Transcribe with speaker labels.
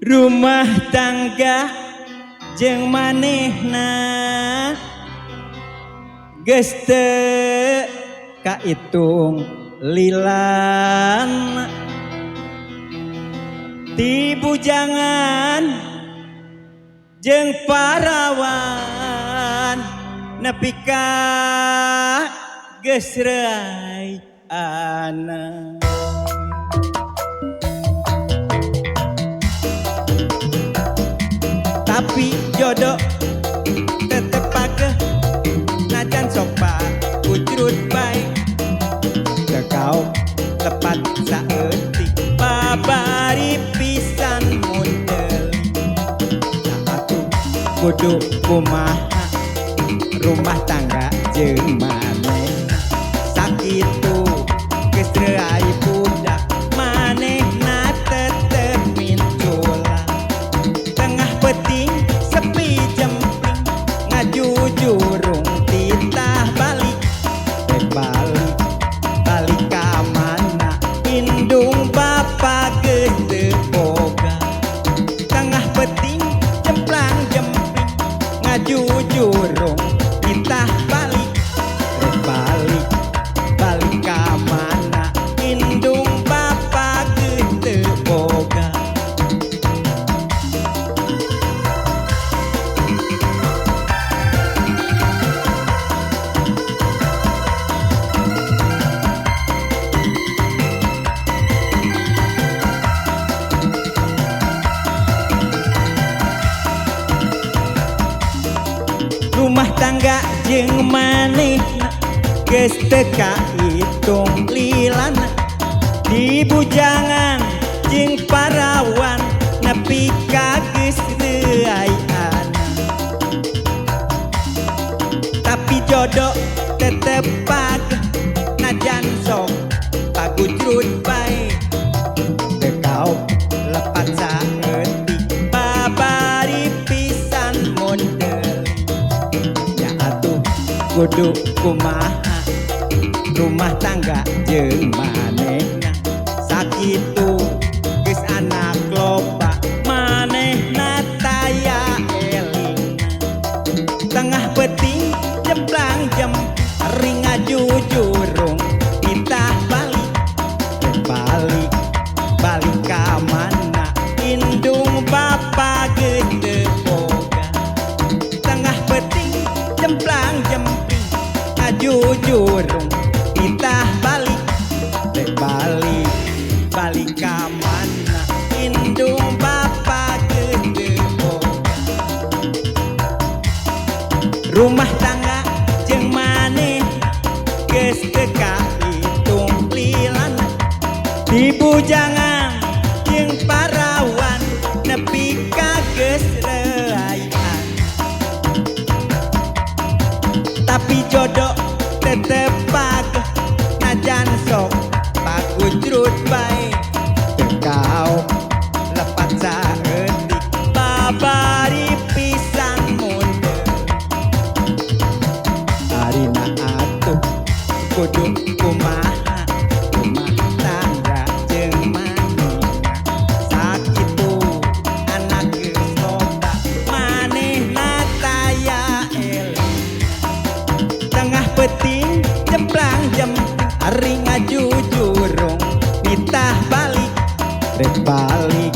Speaker 1: Rumah tangga jeung manehna geus teu kaitung lilana ti bujangan jeung parawan nepi ka geus reuay anak. Tapi jodoh tetep pageh najan sok pakucrut bae teu kaop lepat saeutik babari pisan mun deuli. Nah atuh kudu kumaha rumah tangga jeung manehna sakitu geus reuay budak manehna tetep mincula. Tengah peuting sepi jempling ngajujurung titah balik rek balik balik ka mana indung bapa geus teu boga. Tengah peuting jemplang jempling ngajujurung titah balik rek balik balik ka mana indung bapa geus teu boga. Rumah tangga jeung manehna geus teu kaitung lilana di bujangan jeung parawan nepi ka geus reuay anak. Tapi jodoh tetep pageh najan sok pagucrut bae teu kaop lepat saeutik babari pisan mun deuli. Ya atuh kudu kumaha rumah tangga jeung manehna sakitu geus anak loba manehna taya elingna. Tengah peuting jemplang jempling ngajujurung titah balik rek balik balik ka mana indung bapa geus teu boga. Tengah peuting jemplang jempling ngajujurung titah balik rek balik balik ka mana indung bapa geus teu boga. Rumah tangga jeung manehna geus teu kaitung lilana di bujangan jeung parawan nepi ka geus reuay anak. Tapi jodoh tetep pageh najan sok pakucrut bae teu kaop lepat saeutik babari pisan mun deuli. Arina atuh kudu kumaha rumah tangga jeung manehna sakitu anak geus loba manehna taya elingna. Tengah peuting jemplang jempling ari ngajujurung nitah balik rek balik